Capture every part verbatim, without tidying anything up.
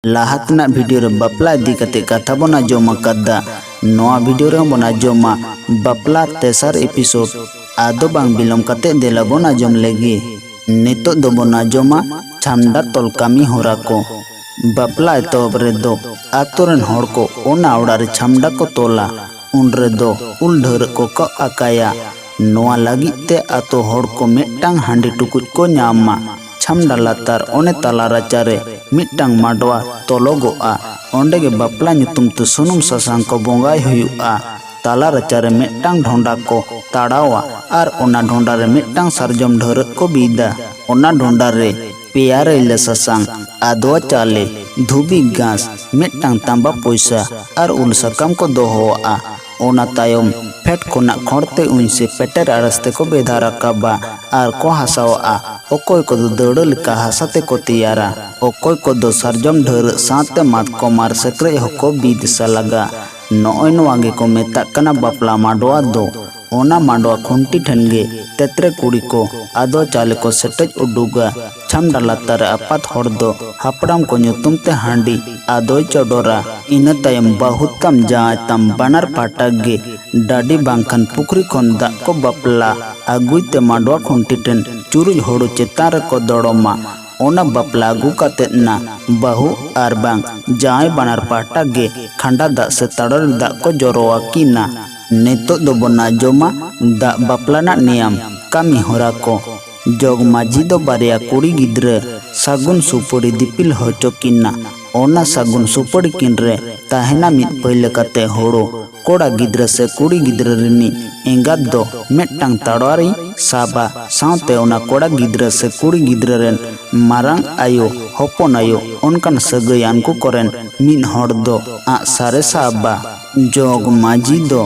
ᱞᱟᱦᱟ ᱛᱮᱱᱟᱜ ᱵᱷᱤᱰᱤᱭᱳ ᱨᱮ ᱵᱟᱯᱞᱟ ᱤᱫᱤ ᱠᱟᱛᱮ ᱠᱟᱛᱷᱟ ᱵᱚᱱ ᱟᱸᱡᱚᱢ ᱟᱠᱟᱫᱟ᱾ ᱱᱚᱣᱟ ᱵᱷᱤᱰᱤᱭᱳ ᱨᱮᱦᱚᱸ ᱵᱚᱱ ᱟᱸᱡᱚᱢᱟ ᱵᱟᱯᱞᱟ ᱛᱮᱥᱟᱨ ᱮᱯᱤᱥᱳᱰ᱾ ᱟᱫᱚ ᱵᱟᱝ ᱵᱤᱞᱚᱢ ᱠᱟᱛᱮ ᱫᱮᱞᱟ ᱵᱚᱱ ᱟᱸᱡᱚᱢ ᱞᱮᱜᱮ᱾ ᱱᱤᱛᱚᱜ ᱫᱚᱵᱚᱱ ᱟᱸᱡᱚᱢᱟ ᱪᱷᱟᱢᱰᱟ ᱛᱚᱞ ᱠᱟᱹᱢᱤ ᱦᱚᱨᱟ ᱠᱚ᱾ ᱵᱟᱯᱞᱟ ᱮᱛᱚᱦᱚᱵ ᱨᱮᱫᱚ ᱟᱛᱳ ᱨᱮᱱ ᱦᱚᱲ ᱠᱚ ᱚᱱᱟ ᱚᱲᱟᱜ ᱨᱮ ᱪᱷᱟᱢᱰᱟ ᱠᱚ ᱛᱚᱞᱟ᱾ ᱩᱱ ᱨᱮᱫᱚ ᱩᱞ ᱰᱷᱟᱹᱨᱟᱹᱜ ᱠᱚ ᱠᱚᱜ ᱟᱠᱟᱭᱟ᱾ ᱱᱚᱣᱟ ᱞᱟᱹᱜᱤᱫ ᱛᱮ ᱟᱛᱳ ᱦᱚᱲ ᱠᱚ ᱢᱤᱫᱴᱟᱝ ᱦᱟᱺᱰᱤ ᱴᱩᱠᱩᱡ ᱠᱚ ᱧᱟᱢ ᱢᱟ᱾ ᱪᱷᱟᱢᱰᱟ ᱞᱟᱛᱟᱨ ᱚᱱᱮ ᱛᱟᱞᱟ ᱨᱟᱪᱟ ᱨᱮ ᱢᱤᱫᱴᱟᱝ ᱢᱟᱰᱣᱟ ᱛᱚᱞᱚᱜᱚᱜᱼᱟ᱾ ᱚᱸᱰᱮ ᱜᱮ ᱵᱟᱯᱞᱟ ᱧᱩᱛᱩᱢ ᱛᱮ ᱥᱩᱱᱩᱢ ᱥᱟᱥᱟᱝ ᱠᱚ ᱵᱚᱸᱜᱟᱭ ᱦᱩᱭᱩᱜᱼᱟ᱾ ᱛᱟᱞᱟ ᱨᱟᱪᱟ ᱨᱮ ᱢᱤᱫᱴᱟᱝ ᱰᱷᱚᱸᱰᱟ ᱠᱚ ᱛᱟᱲᱟᱣᱟ ᱟᱨ ᱚᱱᱟ ᱰᱷᱚᱸᱰᱟ ᱨᱮ ᱢᱤᱫᱴᱟᱝ ᱥᱟᱨᱡᱚᱢ ᱰᱷᱟᱹᱨᱟᱹᱜ ᱠᱚ ᱵᱤᱫᱟ᱾ ᱚᱱᱟ ᱰᱷᱚᱸᱰᱟ ᱨᱮ ᱯᱮᱭᱟ ᱨᱟᱹᱭᱞᱟᱹ ᱥᱟᱥᱟᱝ, ᱟᱫᱣᱟ ᱪᱟᱣᱞᱮ, ᱫᱷᱩᱵᱤ ᱜᱷᱟᱸᱥ, ᱢᱤᱫᱴᱟᱝ ᱛᱟᱸᱵᱟ ᱯᱚᱭᱥᱟ ᱟᱨ ᱩᱞ ᱥᱟᱠᱟᱢ ᱠᱚ ᱫᱚᱦᱚᱣᱟᱜᱼᱟ᱾ ᱚᱱᱟ ᱛᱟᱭᱚᱢ ᱯᱷᱮᱰ ᱠᱷᱚᱱᱟᱜ ᱠᱷᱚᱲ ᱛᱮ ᱩᱧ ᱥᱮ ᱯᱮᱴᱮᱨ ᱟᱲᱟᱥ ᱛᱮᱠᱚ ᱵᱮᱫᱷᱟ ᱨᱟᱠᱟᱵᱟ ᱟᱨ ᱠᱚ ᱦᱟᱥᱟᱣᱟᱜᱼᱟ᱾ ᱚᱠᱚᱭ ᱠᱚᱫᱚ ᱫᱟᱹᱣᱲᱟᱹ ᱞᱮᱠᱟ ᱦᱟᱥᱟ ᱛᱮᱠᱚ ᱛᱮᱭᱟᱨᱟ, ᱚᱠᱚᱭ ᱠᱚᱫᱚ ᱥᱟᱨᱡᱚᱢ ᱰᱷᱟᱹᱨᱟᱹᱜ ᱥᱟᱶᱛᱮ ᱢᱟᱛᱠᱚᱢ ᱟᱨ ᱥᱮᱠᱨᱮᱡ ᱦᱚᱸᱠᱚ ᱵᱤᱫ ᱥᱟᱞᱟᱜᱟ᱾ ᱱᱚᱜᱼᱚᱭ ᱱᱚᱣᱟ ᱜᱮᱠᱚ ᱢᱮᱛᱟᱜ ᱠᱟᱱᱟ ᱵᱟᱯᱞᱟ ᱢᱟᱰᱣᱟ ᱫᱚ᱾ ᱚᱱᱟ ᱢᱟᱰᱣᱟ ᱠᱷᱩᱱᱴᱤ ᱴᱷᱮᱱ ᱜᱮ ᱛᱮᱛᱨᱮ ᱠᱩᱲᱤ ᱠᱚ ᱟᱫᱚ ᱪᱟᱣᱞᱮ ᱠᱚ ᱥᱮᱴᱮᱡ ᱩᱰᱩᱠᱟ᱾ ᱪᱷᱟᱢᱰᱟ ᱞᱟᱛᱟᱨ ᱨᱮ ᱟᱯᱟᱛ ᱦᱚᱲ ᱫᱚ ᱦᱟᱯᱲᱟᱢ ᱠᱚ ᱧᱩᱛᱩᱢ ᱛᱮ ᱦᱟᱺᱰᱤ ᱟᱫᱚᱭ ᱪᱚᱰᱚᱨᱟ᱾ ᱤᱱᱟᱹ ᱛᱟᱭᱚᱢ ᱵᱟᱹᱦᱩ ᱛᱟᱢ ᱡᱟᱶᱟᱭ ᱛᱟᱢ ᱵᱟᱱᱟᱨ ᱯᱟᱦᱴᱟ ᱜᱮ ᱰᱟᱹᱰᱤ ᱵᱟᱝᱠᱷᱟᱱ ᱯᱩᱠᱷᱨᱤ ᱠᱷᱚᱱ ᱫᱟᱜ ᱠᱚ ᱵᱟᱯᱞᱟ ᱟᱹᱜᱩᱭ ᱛᱮ ᱢᱟᱰᱣᱟ ᱠᱷᱩᱱᱴᱤ ᱴᱷᱮᱱ ᱪᱩᱨᱩᱡ ᱦᱩᱲᱩ ᱪᱮᱛᱟᱱ ᱨᱮᱠᱚ ᱫᱚᱲᱚᱢᱟ᱾ ᱚᱱᱟ ᱵᱟᱯᱞᱟ ᱟᱹᱜᱩ ᱠᱟᱛᱮᱫ ᱱᱟ ᱵᱟᱹᱦᱩ ᱟᱨ ᱵᱟᱝ ᱡᱟᱶᱟᱭ ᱵᱟᱱᱟᱨ ᱯᱟᱦᱴᱟ ᱜᱮ ᱠᱷᱟᱸᱰᱟ ᱫᱟᱜ ᱥᱮ ᱛᱟᱲᱟᱨ ᱫᱟᱜ ᱠᱚ ᱡᱚᱨᱚ ᱟᱹᱠᱤᱱᱟ᱾ ᱱᱤᱛᱚᱜ ᱫᱚᱵᱚᱱ ᱟᱸᱡᱚᱢᱟ ᱫᱟᱜ ᱵᱟᱯᱞᱟ ᱨᱮᱱᱟᱜ ᱱᱤᱭᱟᱢ ᱠᱟᱹᱢᱤ ᱦᱚᱨᱟ ᱠᱚ᱾ ᱡᱚᱜᱽ ᱢᱟᱹᱡᱷᱤ ᱫᱚ ᱵᱟᱨᱭᱟ ᱠᱩᱲᱤ ᱜᱤᱫᱽᱨᱟᱹ ᱥᱟᱹᱜᱩᱱ ᱥᱩᱯᱟᱹᱲᱤ ᱫᱤᱯᱤᱞ ᱦᱚᱪᱚ ᱠᱤᱱᱟ᱾ ᱚᱱᱟ ᱥᱟᱹᱜᱩᱱ ᱥᱩᱯᱟᱹᱲᱤ ᱠᱤᱱ ᱨᱮ ᱛᱟᱦᱮᱱᱟ ᱢᱤᱫ ᱯᱟᱹᱭᱞᱟᱹ ᱠᱟᱛᱮ ᱦᱳᱲᱳ᱾ ᱠᱚᱲᱟ ᱜᱤᱫᱽᱨᱟᱹ ᱥᱮ ᱠᱩᱲᱤ ᱜᱤᱫᱽᱨᱟᱹ ᱨᱤᱱᱤᱡ ᱮᱸᱜᱟᱛ ᱫᱚ ᱢᱤᱫᱴᱟᱝ ᱛᱟᱲᱣᱟᱨᱤ ᱥᱟᱵᱟ, ᱥᱟᱶᱛᱮ ᱚᱱᱟ ᱠᱚᱲᱟ ᱜᱤᱫᱽᱨᱟᱹ ᱥᱮ ᱠᱩᱲᱤ ᱜᱤᱫᱽᱨᱟᱹ ᱨᱮᱱ ᱢᱟᱨᱟᱝ ᱟᱭᱳ, ᱦᱚᱯᱚᱱ ᱟᱭᱳ, ᱚᱱᱠᱟᱱ ᱥᱟᱹᱜᱟᱹᱭᱟᱱ ᱠᱚ ᱠᱚᱨᱮᱱ ᱢᱤᱫ ᱦᱚᱲ ᱫᱚ ᱟᱜ ᱥᱟᱨᱮ ᱥᱟᱵᱟ᱾ ᱡᱚᱜᱽ ᱢᱟᱹᱡᱷᱤ ᱫᱚ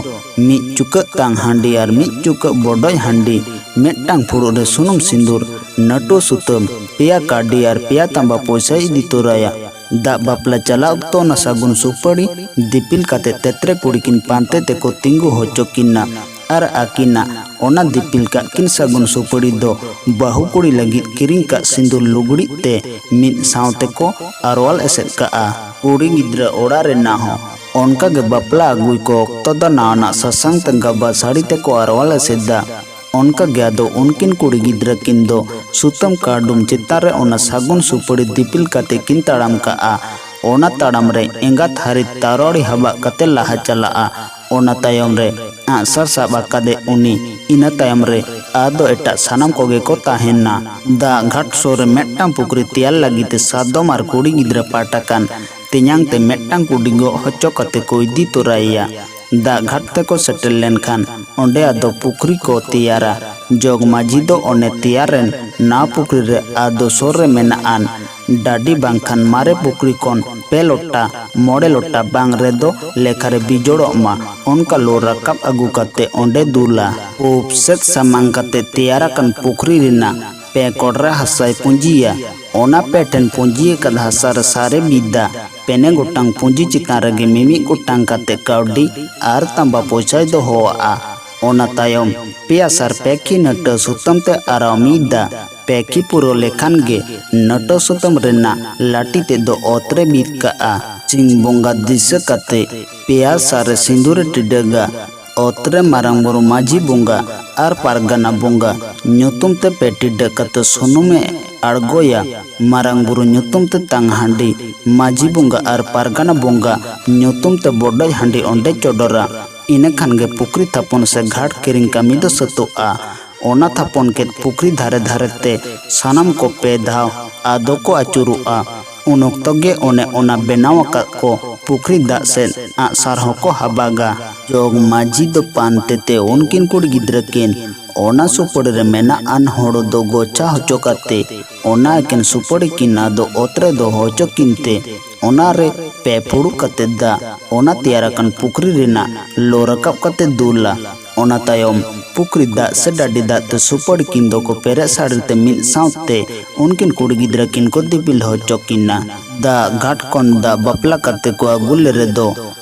ᱢᱤᱫ ᱪᱩᱠᱟᱹᱜ ᱛᱟᱝ ᱦᱟᱺᱰᱤ ᱟᱨ ᱢᱤᱫ ᱪᱩᱠᱟᱹᱜ ᱵᱚᱰᱚᱡ ᱦᱟᱺᱰᱤ, ᱢᱤᱫᱴᱟᱝ ᱯᱷᱩᱲᱩᱜ ᱨᱮ ᱥᱩᱱᱩᱢ ᱥᱤᱸᱫᱩᱨ, ᱱᱟᱹᱴᱩ ᱥᱩᱛᱟᱹᱢ, ᱯᱮᱭᱟ ᱠᱟᱹᱰᱤ ᱟᱨ ᱯᱮᱭᱟ ᱛᱟᱸᱵᱟ ᱯᱚᱭᱥᱟᱭ ᱤᱫᱤ ᱛᱚᱨᱟᱭᱟ᱾ ᱫᱟᱜ ᱵᱟᱯᱞᱟ ᱪᱟᱞᱟᱜ ᱚᱠᱛᱚ ᱚᱱᱟ ᱥᱟᱹᱜᱩᱱ ᱥᱩᱯᱟᱹᱲᱤ ᱫᱤᱯᱤᱞ ᱠᱟᱛᱮ ᱛᱮᱛᱨᱮ ᱠᱩᱲᱤ ᱠᱤᱱ ᱯᱟᱱᱛᱮ ᱛᱮᱠᱚ ᱛᱤᱸᱜᱩ ᱦᱚᱪᱚ ᱠᱤᱱᱟ ᱟᱨ ᱟᱹᱠᱤᱱᱟᱜ ᱚᱱᱟ ᱫᱤᱯᱤᱞ ᱠᱟᱜ ᱠᱤᱱ ᱥᱟᱹᱜᱩᱱ ᱥᱩᱯᱟᱹᱲᱤ ᱫᱚ ᱵᱟᱹᱦᱩ ᱠᱩᱲᱤ ᱞᱟᱹᱜᱤᱫ ᱠᱤᱨᱤᱧ ᱠᱟᱜ ᱥᱤᱸᱫᱩᱨ ᱞᱩᱜᱽᱲᱤᱡ ᱛᱮ ᱢᱤᱫ ᱥᱟᱶ ᱛᱮᱠᱚ ᱟᱨᱣᱟᱞ ᱮᱥᱮᱫ ᱠᱟᱜᱼᱟ᱾ ᱠᱩᱲᱤ ᱜᱤᱫᱽᱨᱟᱹ ᱚᱲᱟᱜ ᱨᱮᱱᱟᱜ ᱦᱚᱸ ᱚᱱᱠᱟ ᱜᱮ ᱵᱟᱯᱞᱟ ᱟᱹᱜᱩᱭ ᱠᱚ ᱚᱠᱛᱚ ᱫᱚ ᱱᱟᱣᱟᱱᱟᱜ ᱥᱟᱥᱟᱝ ᱛᱮ ᱜᱟᱵᱟ ᱥᱟᱹᱲᱤ ᱛᱮᱠᱚ ᱟᱨᱣᱟᱞ ᱮᱥᱮᱫᱟ᱾ ᱚᱱᱠᱟ ᱜᱮ ᱟᱫᱚ ᱩᱱᱠᱤᱱ ᱠᱩᱲᱤ ᱜᱤᱫᱽᱨᱟᱹ ᱠᱤᱱ ᱫᱚ ᱥᱩᱛᱟᱹᱢ ᱠᱟᱹᱰᱩᱢ ᱪᱮᱛᱟᱱ ᱨᱮ ᱚᱱᱟ ᱥᱟᱹᱜᱩᱱ ᱥᱩᱯᱟᱹᱲᱤ ᱫᱤᱯᱤᱞ ᱠᱟᱛᱮ ᱠᱤᱱ ᱛᱟᱲᱟᱢ ᱠᱟᱜᱼᱟ᱾ ᱚᱱᱟ ᱛᱟᱲᱟᱢ ᱨᱮ ᱮᱸᱜᱟᱛ ᱦᱟᱹᱨᱤᱡ ᱛᱟᱨᱚᱲᱤ ᱦᱟᱵᱟᱜ ᱠᱟᱛᱮ ᱞᱟᱦᱟ ᱪᱟᱞᱟᱜᱼᱟ᱾ ᱚᱱᱟ ᱛᱟᱭᱚᱢ ᱨᱮ ᱟᱜᱼᱥᱟᱨ ᱥᱟᱵ ᱟᱠᱟᱫᱮ ᱩᱱᱤ᱾ ᱤᱱᱟᱹ ᱛᱟᱭᱚᱢ ᱨᱮ ᱟᱫᱚ ᱮᱴᱟᱜ ᱥᱟᱱᱟᱢ ᱠᱚᱜᱮ ᱠᱚ ᱛᱟᱦᱮᱱᱟ᱾ ᱫᱟᱜ ᱜᱷᱟᱴ ᱥᱩᱨ ᱨᱮ ᱢᱤᱫᱴᱟᱝ ᱯᱩᱠᱷᱨᱤ ᱛᱮᱭᱟᱨ ᱞᱟᱹᱜᱤᱫ ᱛᱮ ᱥᱟᱫᱚᱢ ᱟᱨ ᱠᱩᱲᱤ ᱜᱤᱫᱽᱨᱟᱹ ᱯᱟᱦᱴᱟ ᱠᱟᱱ ᱛᱮᱧᱟᱝ ᱛᱮ ᱢᱤᱫᱴᱟᱝ ᱠᱩᱰᱤ ᱜᱚᱜ ᱦᱚᱪᱚ ᱠᱟᱛᱮ ᱠᱚ ᱤᱫᱤ ᱛᱚᱨᱟᱭᱮᱭᱟ᱾ ᱫᱟᱜ ᱜᱷᱟᱴ ᱛᱮᱠᱚ ᱥᱮᱴᱮᱨ ᱞᱮᱱᱠᱷᱟᱱ ᱚᱸᱰᱮ ᱟᱫᱚ ᱯᱩᱠᱷᱨᱤ ᱠᱚ ᱛᱮᱭᱟᱨᱟ᱾ ᱡᱚᱜᱽ ᱢᱟᱹᱡᱷᱤ ᱫᱚ ᱚᱱᱮ ᱛᱮᱭᱟᱨᱮᱱ ᱱᱟᱣᱟ ᱯᱩᱠᱷᱨᱤ ᱨᱮ ᱟᱫᱚ ᱥᱩᱨ ᱨᱮ ᱢᱮᱱᱟᱜ ᱟᱱ ᱰᱟᱹᱰᱤ ᱵᱟᱝᱠᱷᱟᱱ ᱢᱟᱨᱮ ᱯᱩᱠᱷᱨᱤ ᱠᱷᱚᱱ ᱯᱮ ᱞᱚᱴᱟ, ᱢᱚᱬᱮ ᱞᱚᱴᱟ ᱵᱟᱝ ᱨᱮᱫᱚ ᱞᱮᱠᱷᱟ ᱨᱮ ᱵᱤᱡᱚᱲᱚᱜ ᱢᱟ, ᱚᱱᱠᱟ ᱞᱳ ᱨᱟᱠᱟᱵ ᱟᱹᱜᱩ ᱠᱟᱛᱮ ᱚᱸᱰᱮ ᱫᱩᱞᱟ᱾ ᱯᱩᱵ ᱥᱮᱫ ᱥᱟᱢᱟᱝ ᱠᱟᱛᱮ ᱛᱮᱭᱟᱨ ᱟᱠᱟᱱ ᱯᱩᱠᱷᱨᱤ ᱨᱮᱱᱟᱜ ᱯᱮ ᱠᱚᱲᱨᱟ ᱦᱟᱥᱟᱭ ᱯᱩᱸᱡᱤᱭᱟ᱾ ᱚᱱᱟ ᱯᱮ ᱴᱷᱮᱱ ᱯᱩᱸᱡᱤ ᱟᱠᱟᱫ ᱦᱟᱥᱟ ᱨᱮ ᱥᱟᱨᱮ ᱵᱤᱫᱟ᱾ ᱯᱮᱱᱮ ᱜᱚᱴᱟᱝ ᱯᱩᱸᱡᱤ ᱪᱮᱛᱟᱱ ᱨᱮᱜᱮ ᱢᱤᱢᱤᱫ ᱜᱚᱴᱟᱝ ᱠᱟᱛᱮ ᱠᱟᱹᱣᱰᱤ ᱟᱨ ᱛᱟᱢᱵᱟ ᱯᱚᱭᱥᱟᱭ ᱫᱚᱦᱚᱣᱟᱜᱼᱟ᱾ ᱚᱱᱟ ᱛᱟᱭᱚᱢ ᱯᱮᱭᱟ ᱥᱟᱨ ᱯᱮ ᱠᱷᱤ ᱱᱟᱹᱴᱟᱹ ᱥᱩᱛᱟᱹᱢ ᱛᱮ ᱟᱨᱟᱣ ᱢᱤᱫᱟ᱾ ᱯᱮ ᱠᱷᱤ ᱯᱩᱨᱟᱹᱣ ᱞᱮᱠᱷᱟᱱ ᱜᱮ ᱱᱟᱹᱴᱟᱹ ᱥᱩᱛᱟᱹᱢ ᱨᱮᱱᱟᱜ ᱞᱟᱹᱴᱤ ᱛᱮᱫ ᱫᱚ ᱚᱛ ᱨᱮ ᱵᱤᱫ ᱠᱟᱜᱼᱟ᱾ ᱥᱤᱧ ᱵᱚᱸᱜᱟ ᱫᱤᱥᱟᱹ ᱠᱟᱛᱮ ᱯᱮᱭᱟ ᱥᱟᱨ ᱨᱮ ᱥᱤᱸᱫᱩᱨ ᱮ ᱴᱤᱰᱟᱹᱜᱟ᱾ ᱚᱛ ᱨᱮ ᱢᱟᱨᱟᱝ ᱵᱩᱨᱩ, ᱢᱟᱹᱡᱷᱤ ᱵᱚᱸᱜᱟ ᱟᱨ ᱯᱟᱨᱜᱟᱱᱟ ᱵᱚᱸᱜᱟ ᱧᱩᱛᱩᱢ ᱛᱮ ᱯᱮ ᱴᱤᱰᱟᱹᱜ ᱠᱟᱛᱮ ᱥᱩᱱᱩᱢ ᱮ ᱟᱬᱜᱚᱭᱟ᱾ ᱢᱟᱨᱟᱝ ᱵᱩᱨᱩ ᱧᱩᱛᱩᱢ ᱛᱮ ᱛᱟᱝ ᱦᱟᱺᱰᱤ, ᱢᱟᱹᱡᱷᱤ ᱵᱚᱸᱜᱟ ᱟᱨ ᱯᱟᱨᱜᱟᱱᱟ ᱵᱚᱸᱜᱟ ᱧᱩᱛᱩᱢ ᱛᱮ ᱵᱚᱰᱚᱡ ᱦᱟᱺᱰᱤ ᱚᱸᱰᱮ ᱪᱚᱰᱚᱨᱟ᱾ ᱤᱱᱟᱹ ᱠᱷᱟᱱ ᱜᱮ ᱯᱩᱠᱷᱨᱤ ᱛᱷᱟᱯᱚᱱ ᱥᱮ ᱜᱷᱟᱴ ᱠᱤᱨᱤᱧ ᱠᱟᱹᱢᱤ ᱫᱚ ᱥᱟᱹᱛᱚᱜᱼᱟ᱾ ᱚᱱᱟ ᱛᱷᱟᱯᱚᱱ ᱠᱮᱫ ᱯᱩᱠᱷᱨᱤ ᱫᱷᱟᱨᱮ ᱫᱷᱟᱨᱮ ᱛᱮ ᱥᱟᱱᱟᱢ ᱠᱚ ᱯᱮ ᱫᱷᱟᱣ ᱟᱫᱚ ᱠᱚ ᱟᱹᱪᱩᱨᱚᱜᱼᱟ᱾ ᱩᱱ ᱚᱠᱛᱚ ᱜᱮ ᱚᱱᱮ ᱚᱱᱟ ᱵᱮᱱᱟᱣ ᱟᱠᱟᱫ ᱠᱚ ᱯᱩᱠᱷᱨᱤ ᱫᱟᱜ ᱥᱮᱫ ᱟᱜᱼᱥᱟᱨ ᱦᱚᱸᱠᱚ ᱦᱟᱵᱟᱜᱟ᱾ ᱡᱚᱜᱽ ᱢᱟᱹᱡᱷᱤ ᱫᱚ ᱯᱟᱱᱛᱮ ᱛᱮ ᱩᱱᱠᱤᱱ ᱠᱩᱲᱤ ᱜᱤᱫᱽᱨᱟᱹ ᱠᱤᱱ ᱚᱱᱟ ᱥᱩᱯᱟᱹᱲᱤ ᱨᱮ ᱢᱮᱱᱟᱜ ᱟᱱ ᱦᱳᱲᱳ ᱫᱚ ᱜᱚᱪᱷᱟ ᱦᱚᱪᱚ ᱠᱟᱛᱮ ᱚᱱᱟ ᱮᱠᱮᱱ ᱥᱩᱯᱟᱹᱲᱤ ᱠᱤᱱ ᱟᱫᱚ ᱚᱛ ᱨᱮ ᱫᱚᱦᱚ ᱦᱚᱪᱚ ᱠᱤᱱ ᱛᱮ ᱚᱱᱟ ᱨᱮ ᱯᱮ ᱯᱷᱩᱲᱩᱜ ᱠᱟᱛᱮ ᱫᱟᱜ ᱚᱱᱟ ᱛᱮᱭᱟᱨ ᱟᱠᱟᱱ ᱯᱩᱠᱷᱨᱤ ᱨᱮᱱᱟᱜ ᱞᱚ ᱨᱟᱠᱟᱵ ᱠᱟᱛᱮ ᱫᱩᱞᱟ᱾ ᱚᱱᱟ ᱛᱟᱭᱚᱢ ᱯᱩᱠᱷᱨᱤ ᱫᱟᱜ ᱥᱮ ᱰᱟᱹᱰᱤ ᱫᱟᱜ ᱛᱮ ᱥᱩᱯᱟᱹᱲᱤ ᱠᱤᱱ ᱫᱚᱠᱚ ᱯᱮᱨᱮᱡ ᱥᱟᱹᱨᱤ ᱛᱮ ᱢᱤᱫ ᱥᱟᱶᱛᱮ ᱩᱱᱠᱤᱱ ᱠᱩᱲᱤ ᱜᱤᱫᱽᱨᱟᱹ ᱠᱤᱱ ᱠᱚ ᱫᱤᱯᱤᱞ ᱦᱚᱪᱚ ᱠᱤᱱᱟ᱾ ᱫᱟᱜ ᱜᱷᱟᱴ ᱠᱷᱚᱱ ᱫᱟᱜ ᱵᱟᱯᱞᱟ ᱠᱟᱛᱮ ᱠᱚ ᱟᱹᱜᱩ ᱞᱮ ᱨᱮᱫᱚ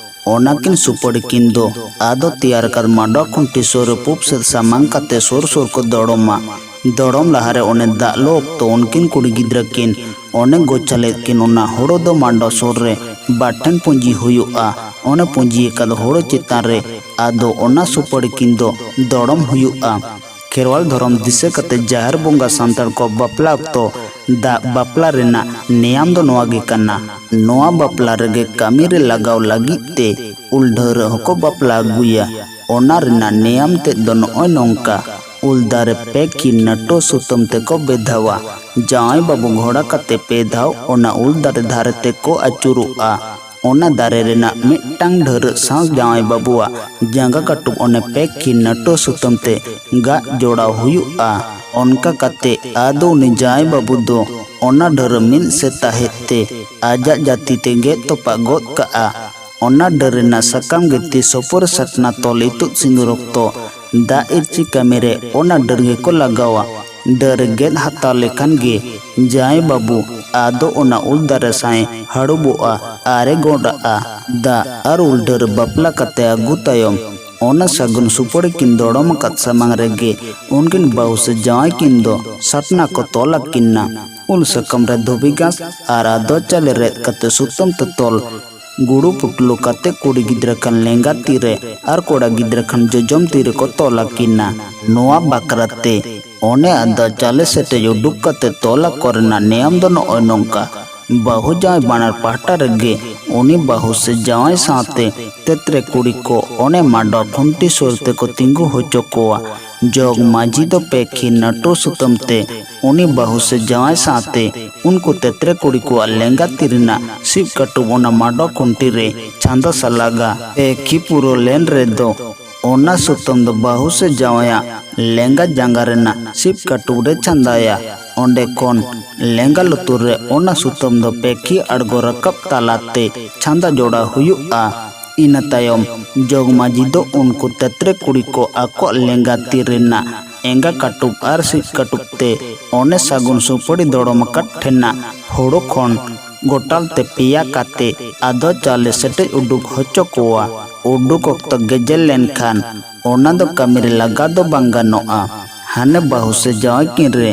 ᱚᱱᱟᱠᱤᱱ ᱥᱩᱯᱟᱹᱲᱤ ᱠᱤᱱ ᱫᱚ ᱟᱫᱚ ᱛᱮᱭᱟᱨ ᱟᱠᱟᱫ ᱢᱟᱰᱣᱟ ᱠᱷᱩᱱᱴᱤ ᱥᱩᱨ ᱨᱮ ᱯᱩᱵ ᱥᱮᱫ ᱥᱟᱢᱟᱝ ᱠᱟᱛᱮ ᱥᱩᱨ ᱥᱩᱨ ᱠᱚ ᱫᱚᱲᱚᱢᱟ᱾ ᱫᱚᱲᱚᱢ ᱞᱟᱦᱟᱨᱮ ᱚᱱᱮ ᱫᱟᱜ ᱞᱚ ᱚᱠᱛᱚ ᱩᱱᱠᱤᱱ ᱠᱩᱲᱤ ᱜᱤᱫᱽᱨᱟᱹ ᱠᱤᱱ ᱚᱱᱮ ᱜᱚᱪᱷᱟ ᱞᱮᱫ ᱠᱤᱱ ᱚᱱᱟ ᱦᱳᱲᱳ ᱫᱚ ᱢᱟᱰᱣᱟ ᱥᱩᱨ ᱨᱮ ᱵᱟᱨ ᱴᱷᱮᱱ ᱯᱩᱸᱡᱤ ᱦᱩᱭᱩᱜᱼᱟ᱾ ᱚᱱᱮ ᱯᱩᱸᱡᱤ ᱟᱠᱟᱫ ᱦᱳᱲᱳ ᱪᱮᱛᱟᱱ ᱨᱮ ᱟᱫᱚ ᱚᱱᱟ ᱥᱩᱯᱟᱹᱲᱤ ᱠᱤᱱ ᱫᱚ ᱫᱚᱲᱚᱢ ᱦᱩᱭᱩᱜᱼᱟ᱾ ᱠᱷᱮᱨᱣᱟᱞ ᱫᱷᱚᱨᱚᱢ ᱫᱤᱥᱟᱹ ᱠᱟᱛᱮ ᱡᱟᱦᱮᱨ ᱵᱚᱸᱜᱟ ᱥᱟᱱᱛᱟᱲ ᱠᱚ ᱵᱟᱯᱞᱟ ᱚᱠᱛᱚ ᱫᱟᱜ ᱵᱟᱯᱞᱟ ᱨᱮᱱᱟᱜ ᱱᱮᱭᱟᱢ ᱫᱚ ᱱᱚᱣᱟ ᱜᱮ ᱠᱟᱱᱟ᱾ ᱱᱚᱣᱟ ᱵᱟᱯᱞᱟ ᱨᱮᱜᱮ ᱠᱟᱹᱢᱤ ᱨᱮ ᱞᱟᱜᱟᱣ ᱞᱟᱹᱜᱤᱫ ᱛᱮ ᱩᱞ ᱰᱷᱟᱹᱣᱨᱟᱹᱜ ᱦᱚᱸᱠᱚ ᱵᱟᱯᱞᱟ ᱟᱹᱜᱩᱭᱟ᱾ ᱚᱱᱟ ᱨᱮᱱᱟᱜ ᱱᱮᱭᱟᱢ ᱛᱮᱫ ᱫᱚ ᱱᱚᱜᱼᱚᱭ ᱱᱚᱝᱠᱟ᱾ ᱩᱞ ᱫᱟᱨᱮ ᱯᱮ ᱠᱤᱱ ᱱᱟᱹᱴᱩᱣᱟᱹ ᱥᱩᱛᱟᱹᱢ ᱛᱮᱠᱚ ᱵᱮᱫᱷᱟᱣᱟ᱾ ᱡᱟᱶᱟᱭ ᱵᱟᱹᱵᱩ ᱜᱷᱚᱲᱟ ᱠᱟᱛᱮ ᱯᱮ ᱫᱷᱟᱣ ᱚᱱᱟ ᱩᱞ ᱫᱟᱨᱮ ᱫᱷᱟᱨᱮ ᱛᱮᱠᱚ ᱟᱹᱪᱩᱨᱚᱜᱼᱟ᱾ ᱚᱱᱟ ᱫᱟᱨᱮ ᱨᱮᱱᱟᱜ ᱢᱤᱫᱴᱟᱝ ᱰᱷᱟᱹᱨᱟᱹᱜ ᱥᱟᱶ ᱡᱟᱶᱟᱭ ᱵᱟᱹᱵᱩᱣᱟᱜ ᱡᱟᱸᱜᱟ ᱠᱟᱹᱴᱩᱵ ᱚᱱᱮ ᱯᱮ ᱠᱤᱱ ᱱᱟᱹᱴᱩᱣᱟᱹ ᱥᱩᱛᱟᱹᱢ ᱛᱮ ᱜᱟᱜ ᱡᱚᱲᱟᱣ ᱦᱩᱭᱩᱜᱼᱟ᱾ ᱚᱱᱠᱟ ᱠᱟᱛᱮ ᱟᱫᱚ ᱩᱱᱤ ᱡᱟᱶᱟᱭ ᱵᱟᱹᱵᱩ ᱫᱚ ᱚᱱᱟ ᱰᱷᱟᱹᱨᱟᱹᱜ ᱢᱤᱫ ᱥᱮ ᱛᱟᱦᱮᱸᱫ ᱛᱮ ᱟᱡᱟᱜ ᱡᱟᱹᱛᱤ ᱛᱮ ᱜᱮᱫ ᱛᱚᱯᱟᱜ ᱜᱚᱫ ᱠᱟᱜᱼᱟ᱾ ᱚᱱᱟ ᱰᱟᱹᱨ ᱨᱮᱱᱟᱜ ᱥᱟᱠᱟᱢ ᱜᱮ ᱛᱤᱥ ᱦᱚᱯᱚᱨ ᱥᱟᱴᱱᱟ ᱛᱚᱞ ᱤᱛᱩᱫ ᱥᱤᱸᱫᱩᱨ ᱚᱠᱛᱚ ᱫᱟᱜ ᱤᱨᱪᱤ ᱠᱟᱹᱢᱤ ᱨᱮ ᱚᱱᱟ ᱰᱟᱹᱨ ᱜᱮᱠᱚ ᱞᱟᱜᱟᱣᱟ᱾ ᱰᱟᱹᱨ ᱜᱮᱫ ᱦᱟᱛᱟᱣ ᱞᱮᱠᱷᱟᱱ ᱜᱮ ᱡᱟᱶᱟᱭ ᱵᱟᱹᱵᱩ ᱟᱫᱚ ᱚᱱᱟ ᱩᱞ ᱫᱟᱨᱮ ᱥᱟᱶ ᱮ ᱦᱟᱹᱲᱩᱵᱚᱜᱼᱟ ᱟᱨ ᱮ ᱜᱚᱰᱟᱜᱼᱟ᱾ ᱫᱟᱜ ᱟᱨ ᱩᱞ ᱰᱟᱹᱨ ᱵᱟᱯᱞᱟ ᱠᱟᱛᱮ ᱟᱹᱜᱩ ᱛᱟᱭᱚᱢ ᱚᱱᱟ ᱥᱟᱹᱜᱩᱱ ᱥᱩᱯᱟᱹᱲᱤ ᱠᱤᱱ ᱫᱚᱲᱚᱢ ᱟᱠᱟᱫ ᱥᱟᱢᱟᱝ ᱨᱮᱜᱮ ᱩᱱᱠᱤᱱ ᱵᱟᱹᱦᱩ ᱥᱮ ᱡᱟᱶᱟᱭ ᱠᱤᱱ ᱫᱚ ᱥᱟᱴᱱᱟ ᱠᱚ ᱛᱚᱞ ᱟᱹᱠᱤᱱᱟ᱾ ᱩᱞ ᱥᱟᱠᱟᱢ ᱨᱮ ᱫᱷᱩᱵᱤ ᱜᱷᱟᱥ ᱟᱨ ᱟᱫᱽᱣᱟ ᱪᱟᱣᱞᱮ ᱨᱮᱫ ᱠᱟᱛᱮ ᱥᱩᱛᱟᱹᱢ ᱛᱮ ᱛᱚᱞ ᱜᱩᱲᱩ ᱯᱩᱴᱞᱩ ᱠᱟᱛᱮ ᱠᱩᱲᱤ ᱜᱤᱫᱽᱨᱟᱹ ᱠᱷᱟᱱ ᱞᱮᱸᱜᱟ ᱛᱤ ᱨᱮ ᱟᱨ ᱠᱚᱲᱟ ᱜᱤᱫᱽᱨᱟᱹ ᱠᱷᱟᱱ ᱡᱚᱡᱚᱢ ᱛᱤ ᱨᱮᱠᱚ ᱛᱚᱞ ᱟᱹᱠᱤᱱᱟ᱾ ᱱᱚᱣᱟ ᱵᱟᱠᱷᱨᱟ ᱛᱮ ᱚᱱᱮ ᱟᱫᱽᱣᱟ ᱪᱟᱣᱞᱮ ᱥᱮᱴᱮᱡ ᱩᱰᱩᱠ ᱠᱟᱛᱮ ᱛᱚᱞ ᱟᱠᱚ ᱨᱮᱱᱟᱜ ᱱᱮᱭᱟᱢ ᱫᱚ ᱱᱚᱜᱼᱚᱭ ᱱᱚᱝᱠᱟ᱾ ᱵᱟᱹᱦᱩ ᱡᱟᱶᱟᱭ ᱵᱟᱱᱟᱨ ᱯᱟᱦᱴᱟ ᱨᱮᱜᱮ ᱩᱱᱤ ᱵᱟᱹᱦᱩ ᱥᱮ ᱡᱟᱶᱟᱭ ᱥᱟᱶᱛᱮ ᱛᱮᱛᱨᱮ ᱠᱩᱲᱤ ᱠᱚ ᱚᱱᱮ ᱢᱟᱰᱣᱟ ᱠᱷᱩᱱᱴᱤ ᱥᱩᱨ ᱛᱮᱠᱚ ᱛᱤᱸᱜᱩ ᱦᱚᱪᱚ ᱠᱚᱣᱟ᱾ ᱡᱚᱜᱽ ᱢᱟᱹᱡᱷᱤ ᱫᱚ ᱯᱮ ᱠᱷᱤᱱ ᱱᱟᱹᱴᱩ ᱥᱩᱛᱟᱹᱢ ᱛᱮ ᱩᱱᱤ ᱵᱟᱹᱦᱩ ᱥᱮ ᱡᱟᱶᱟᱭ ᱥᱟᱶᱛᱮ ᱩᱱᱠᱩ ᱛᱮᱛᱨᱮ ᱠᱩᱲᱤ ᱠᱚᱣᱟᱜ ᱞᱮᱸᱜᱟ ᱛᱤ ᱨᱮᱱᱟᱜ ᱥᱤᱵ ᱠᱟᱹᱴᱩᱵ ᱚᱱᱟ ᱢᱟᱰᱣᱟ ᱠᱷᱩᱱᱴᱤ ᱨᱮ ᱪᱷᱟᱸᱫᱟ ᱥᱟᱞᱟᱜᱟ᱾ ᱯᱮ ᱠᱷᱤ ᱯᱩᱨᱟᱹ ᱞᱮᱱ ᱨᱮᱫᱚ ᱚᱱᱟ ᱥᱩᱛᱟᱹᱢ ᱫᱚ ᱵᱟᱹᱦᱩ ᱥᱮ ᱡᱟᱶᱟᱭᱟᱜ ᱞᱮᱸᱜᱟ ᱡᱟᱸᱜᱟ ᱨᱮᱱᱟᱜ ᱥᱤᱵ ᱠᱟᱹᱴᱩᱵ ᱨᱮ ᱪᱷᱟᱸᱫᱟᱭᱟ᱾ ᱚᱸᱰᱮ ᱠᱷᱚᱱ ᱞᱮᱸᱜᱟ ᱞᱩᱛᱩᱨ ᱨᱮ ᱚᱱᱟ ᱥᱩᱛᱟᱹᱢ ᱫᱚ ᱯᱮ ᱠᱷᱤ ᱟᱬᱜᱚ ᱨᱟᱠᱟᱵ ᱛᱟᱞᱟᱛᱮ ᱪᱷᱟᱸᱫᱟ ᱡᱚᱲᱟᱣ ᱦᱩᱭᱩᱜᱼᱟ᱾ ᱤᱱᱟᱹ ᱛᱟᱭᱚᱢ ᱡᱚᱜᱽ ᱢᱟᱹᱡᱷᱤ ᱫᱚ ᱩᱱᱠᱩ ᱛᱮᱛᱨᱮ ᱠᱩᱲᱤ ᱠᱚ ᱟᱠᱚᱣᱟᱜ ᱞᱮᱸᱜᱟ ᱛᱤ ᱨᱮᱱᱟᱜ ᱮᱸᱜᱟ ᱠᱟᱹᱴᱩᱵ ᱟᱨ ᱥᱤᱵ ᱠᱟᱹᱴᱩᱵ ᱛᱮ ᱚᱱᱮ ᱥᱟᱹᱜᱩᱱ ᱥᱩᱯᱟᱹᱲᱤ ᱫᱚᱲᱚᱢ ᱟᱠᱟᱫ ᱴᱷᱮᱱᱟᱜ ᱦᱳᱲᱳ ᱠᱷᱚᱱ ᱜᱚᱴᱟᱞ ᱛᱮ ᱯᱮᱭᱟ ᱠᱟᱛᱮ ᱟᱫᱚ ᱪᱟᱣᱞᱮ ᱥᱮᱴᱮᱡ ᱩᱰᱩᱠ ᱦᱚᱪᱚ ᱠᱚᱣᱟ᱾ ᱩᱰᱩᱠ ᱚᱠᱛᱚ ᱜᱮᱡᱮᱨ ᱞᱮᱱᱠᱷᱟᱱ ᱚᱱᱟ ᱫᱚ ᱠᱟᱹᱢᱤ ᱨᱮ ᱞᱟᱜᱟᱣ ᱫᱚ ᱵᱟᱝ ᱜᱟᱱᱚᱜᱼᱟ᱾ ᱦᱟᱱᱮ ᱵᱟᱹᱦᱩ ᱥᱮ ᱡᱟᱶᱟᱭ ᱠᱤᱱ ᱨᱮ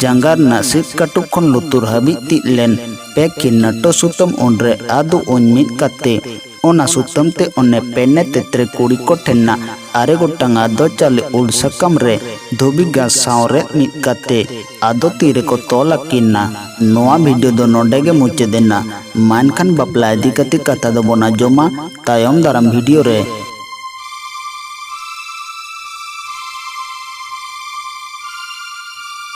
ᱡᱟᱸᱜᱟ ᱨᱮᱱᱟᱜ ᱥᱤᱨ ᱠᱟᱹᱴᱩᱵ ᱠᱷᱚᱱ ᱞᱩᱛᱩᱨ ᱦᱟᱹᱵᱤᱡ ᱛᱤᱡ ᱞᱮᱱ ᱯᱮ ᱠᱷᱤᱱᱟᱹᱴᱚ ᱥᱩᱛᱟᱹᱢ ᱩᱱᱨᱮ ᱟᱫᱚ ᱩᱧ ᱢᱤᱫ ᱠᱟᱛᱮ ᱚᱱᱟ ᱥᱩᱛᱟᱹᱢ ᱛᱮ ᱚᱱᱮ ᱯᱮᱱᱮ ᱛᱮᱛᱨᱮ ᱠᱩᱲᱤ ᱠᱚ ᱴᱷᱮᱱᱟᱜ ᱟᱨᱮ ᱜᱚᱴᱟᱝ ᱟᱫᱚ ᱪᱟᱣᱞᱮ ᱩᱞ ᱥᱟᱠᱟᱢ ᱨᱮ ᱫᱷᱩᱵᱤ ᱜᱷᱟᱥ ᱥᱟᱶ ᱨᱮᱫ ᱢᱤᱫ ᱠᱟᱛᱮ ᱟᱫᱚ ᱛᱤ ᱨᱮᱠᱚ ᱛᱚᱞ ᱟᱹᱠᱤᱱᱟ᱾ ᱱᱚᱣᱟ ᱵᱷᱤᱰᱤᱭᱳ ᱫᱚ ᱱᱚᱰᱮ ᱜᱮ ᱢᱩᱪᱟᱹᱫ ᱮᱱᱟ᱾ ᱢᱟ ᱮᱱᱠᱷᱟᱱ ᱵᱟᱯᱞᱟ ᱤᱫᱤ ᱠᱟᱛᱮ ᱠᱟᱛᱷᱟ ᱫᱚᱵᱚᱱ ᱟᱸᱡᱚᱢᱟ ᱛᱟᱭᱚᱢ ᱫᱟᱨᱟᱢ ᱵᱷᱤᱰᱤᱭᱳ ᱨᱮ᱾